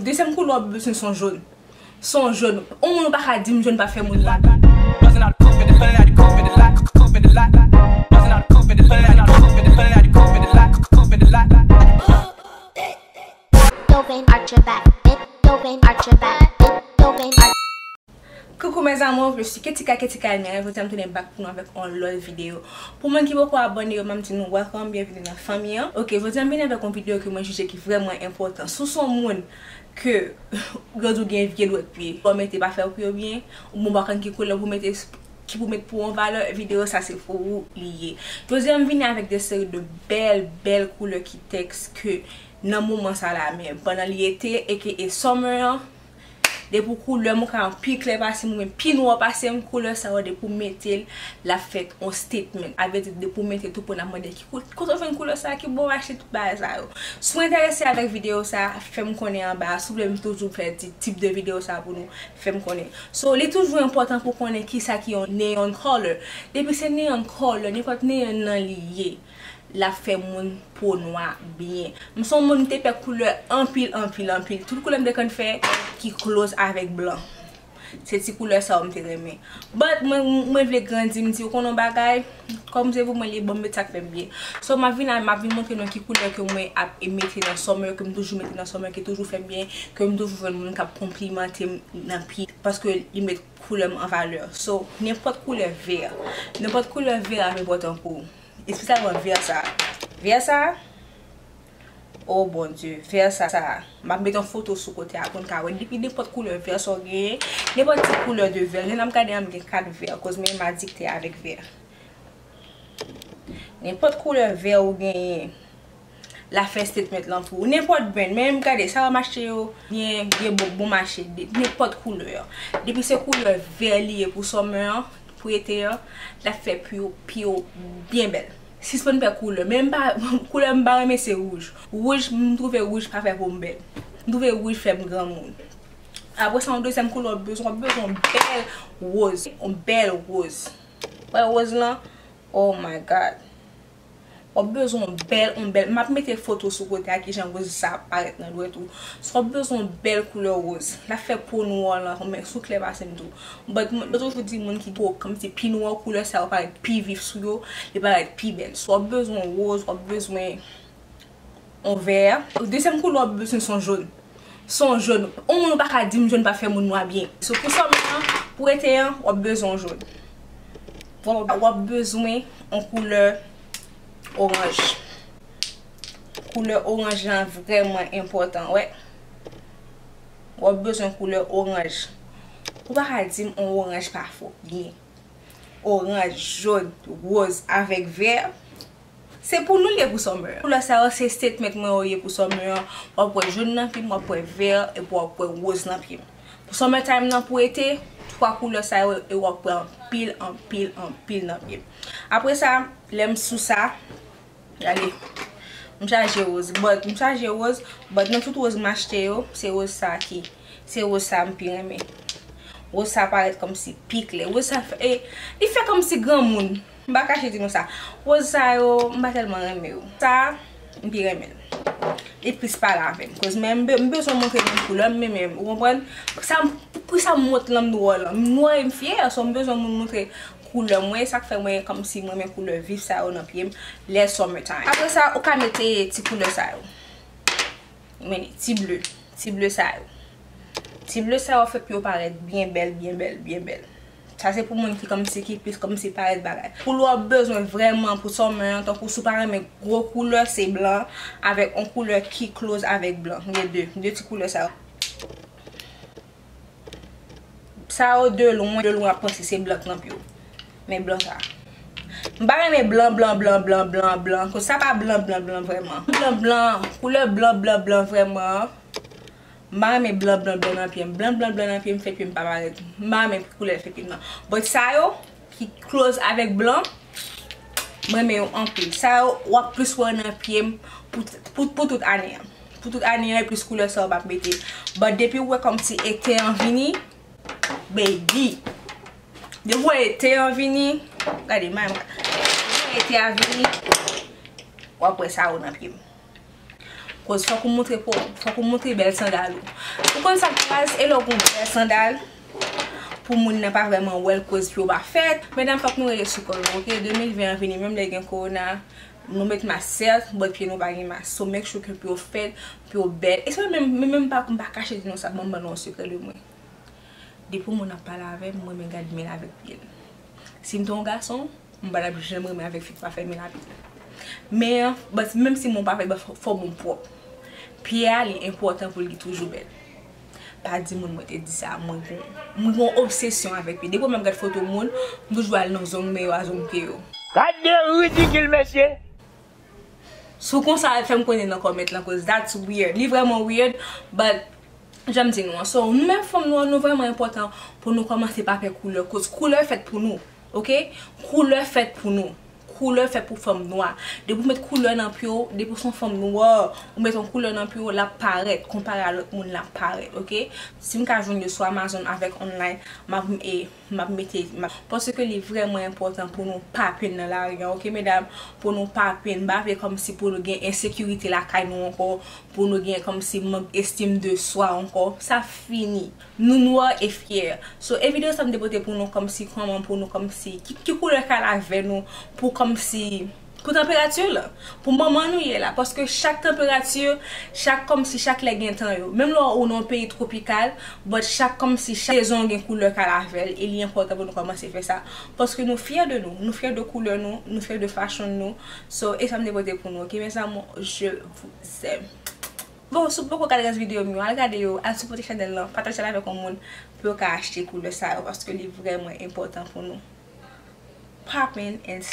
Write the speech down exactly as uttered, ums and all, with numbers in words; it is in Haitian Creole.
Dezyèm koulè w bezwen se yon jòn. Se yon jòn. Yon moun ou pa ka di m jòn pa fè moun nwa byen. Bustin' out the coupe in the, bustin' out the coupe in the lot, coupe in the lot. Bustin' out the coupe in the, bustin' out the coupe in the, bustin' out the coupe in the lot, coupe in the lot. Open arch your back, bend, open arch your back, bend, open arch. Coucou mes amours, je suis Ketika, Ketika Elmire. Jodi a m tounen back pou nou avèk yon lòt videyo. Pou moun ki poko abòne yo, m ap di nou welcome, byenvini nan fanmi an. Ok, jodi a m vini avèk yon videyo ke mwen jije ki vrèman enpòtan. Si w se yon moun ke yo di w gen vye dwèt pye, ou mete pa fè w pye w byen, ou bon pa konn ki koulè pou mete, ki pou met pou yon valè, videyo sa se pou ou li ye. Jodi a m vini avèk de seri de bèl, bèl koulè ki tèks ke nan moman sa la, men pandan li ete, aka summer an, depi w koulè m ou ka pi klè pase m, oubyen pi nwa pase m, koulè sa yo depi w mete l, l ap fè yon statement. A vle di, depi w mete tou pou n ap mande ki kou-, kote w jwenn koulè sa, ki bò w achte tout bagay sa yo. Si w enterese avèk videyo sa, fè m konnen anba a. Si w vle m toujou fè ti tip de videyo sa pou nou, fè m konnen. So, li toujou enpòtan pou konnen kisa ki yon neon color. Depi se neon color, nenpòt neon nan li ye, l ap fè moun po nwa byen. M se yon moun m te pè koulè anpil, anpil, anpil. Tout koulè m te konn fè ki close avèk blan. Se ti koulè sa yo m te renmen. But mwen, mwen vle grandi, m di, ou konn yon bagay, kòm se pou mwen li, bon, m met sa k fè m byen. So, m ap vin, m ap vin montre nou ki koulè ke mwen ap mete nan summer, ke m toujou mete nan summer, ki toujou fè m byen, ke m toujou jwenn moun k ap konplimante m nan pye, paske li met koulè m an valè. So, nenpòt koulè vè, nenpòt koulè vè ap enpòtan pou ou. Espesyalman vè sa. Vè sa. Oh Bondye, vè sa. M ap met yon foto sou kote a pou n ka wè. Depi nenpòt koulè vè sa w genyen, nenpòt ti koulè de vè. Jan n ap gade a, m gen kat vè, akoz mwen menm m adikte avèk vè. Nenpòt koulè vè ou genyen, l ap fè statement lan pou ou. Nenpòt brand, men m gade, sa yo m achte yo, gen, gen bon, bon mache, de, nenpòt koulè. Depi se koulè vè li ye pou summer an, pou ete an, l ap fè pye w, pye w byen bèl. Sispann pè koulè. Men m pa, koulè m pa renmen se wouj. Wouj, m twouve wouj pa fè po m bèl. M twouve wouj fè m granmoun. Apre sa, yon dezyèm koulè w bezwen, w bezwen yon bèl woz. Yon bèl woz. Wè woz lan? Oh my God. W ap bezwen yon bèl, yon bèl. M ap mete foto sou kote a kijan woz sa ap parèt nan dwèt ou. So w ap bezwen yon bèl koulè woz. L ap fè po nwa w lan, men sou klè pase m tou. But mwen, mwen toujou di moun ki po kòmsi pi nwa, koulè sa yo parèt pi vif sou yo, li parèt pi bèl. So w ap bezwen woz, w ap bezwen yon vè. Dezyèm koulè w ap bezwen se yon jòn. Se yon jòn. Yon moun ou pa ka di m jòn pa fè moun nwa byen. So pou summer an, pou ete an, w ap bezwen yon jòn. W ap, w ap bezwen yon koulè oranj. Koulè oranj lan vrèman enpòtan, wè. W ap bezwen koulè oranj. Ou pa ka di m yon oranj pa fè w byen. Oranj, jòn, woz avèk vè. Se pou nou l ye pou summer. Koulè sa yo se statement mwen yo ye pou summer an. W ap wè jòn nan pye m, w ap wè vè, epi w ap wè woz nan pye m. Pou summer time nan, pou ete, twa koulè sa yo, e w ap wè anpil, anpil, anpil nan pye m. Apre sa, lè m sou sa, gade, m chaje woz. But, m chaje woz, but nan tout woz m achte yo, se woz sa ki, se woz sa m pi renmen. Woz sa parèt kòmsi pi klè. Woz sa fè, e, li fè kòmsi granmoun. M pa kache di nou sa. Woz sa yo, m pa tèlman renmen yo. Sa, m pi renmen l. Li plis pale avè m. Koz men m be-, m bezwen montre moun koulè m, men, men, ou konprann? Sa m, pou sa m wont lan m nwa lan. M nwa e m fyè, so m bezwen moun montre koulè mwen. Sa k fè mwen kòmsi m renmen koulè vif sa yo nan pye m lè summer time. Apre sa, ou ka mete ti koulè sa yo. Men, ti ble. Ti ble sa yo. Ti ble sa yo fè pye w parèt byen bèl, byen bèl, byen bèl. Sa se pou moun ki kòmsi, ki plis kòmsi parèt bagay. Koulè w ap bezwen vrèman pou summer an, tankou si w pa renmen gwo koulè, se blan, avèk yon koulè ki close avèk blan. Gen de, de ti koulè sa yo. Sa yo de lwen, de lwen ap panse se blan k nan pye w. Men blan sa. M pa renmen blan, blan, blan, blan, blan, blan. Koz sa pa blan, blan, blan vrèman. Blan, blan, koulè blan, blan, blan vrèman an. M pa renmen blan, blan, blan nan pye m. Blan, blan, blan nan pye m fè pye m pa parèt. M pa renmen koulè fè pye m nan. But sa yo, ki close avèk blan, m renmen yo anpil. Sa yo, w ap plis wè nan pye m pou, pou, pou tout ane an. Pou tout ane an, e plis koulè sa yo m ap mete. But depi w wè kòmsi ete an vini, baby. Depi w wè ete an vini, gade, may, depi w wè ete a vini, w ap wè sa yo nan pye m. Koz fòk ou montre po, fòk ou montre bèl sandal ou. Ou konn sa k raz, e lè w gon bèl sandal, pou moun nan pa vrèman wè l, koz pye w pa fèt. Medam, fòk nou rele sou kò nou, oke? De mil ven an vini, menm lè gen kowona, nou met mas sèt, but pye nou pa gen mas. So, make sure ke pye w fèt, pye w bèl. E se menm, menm, menm pa, m pa kache di nou sa, ban m ban nou yon sekrè de mwen. Depi yon moun ap pale avè m, mwen renmen gad men l avèk pye l. Si m te yon gason, m pa t ap janm renmen avèk fi k pa fè men l avèk li. Men, but, menm si men w pa fèt, but fò, fò men w pwòp. Pye a, li enpòtan pou li toujou bèl. Pa di moun mwen te di sa, mwen gon, mwen gon obsesyon avèk pye. Depi mwen gad foto moun, m toujou al nan zong men yo a zong pye yo. Gad de ridikil, mesye! Si w konsa, fè m konnen nan comment lan, cause that's weird. Li vrèman weird, but jan m di nou an. So, nou menm fanm nwa, nou vrèman enpòtan pou nou kòmanse pa pè koulè, cause koulè fèt pou nou, oke? Koulè fèt pou nou. Koulè fèt pou fanm nwa. Depi w met koulè nan pye w, depi w se yon fanm nwa, ou met yon koulè nan pye w, l ap parèt, konpare a lòt moun, l ap parèt, oke? Si m ka jwenn yo sou Amazon avèk online, m ap, e, m ap mete, m ap, paske li vrèman enpòtan pou nou pa penn nan lari a, oke, medam? Pou nou pa penn, m pa vle kòmsi pou nou gen ensekirite lakay nou ankò, pou nou gen kòmsi mank estime de soi ankò. Sa fini. Nou nwa e fyè. So, e videyo sa m te pote pou nou kòmsi kòman pou nou kòmsi, ki, ki koulè k al avè nou pou kòmsi, pou tanperati la, pou moman nou ye la, paske chak tanperati, chak kòmsi chak lè gen tan yo. Menm lè ou nan yon peyi twopikal, but chak kòmsi chak sezon gen koulè k al avè l, e li enpòtan pou nou kòmanse fè sa. Paske nou fyè de nou, nou fyè de koulè nou, nou fyè de fashion nou. So, e sa m te pote pou nou, oke, mes amours, je vous aime. Bon, si w poko gade rès videyo m yo, al gade yo, al sipòte chanèl lan, pataje l avèk yon moun pou yo ka achte koulè sa yo, paske li vrèman enpòtan pou nou. Poppin' and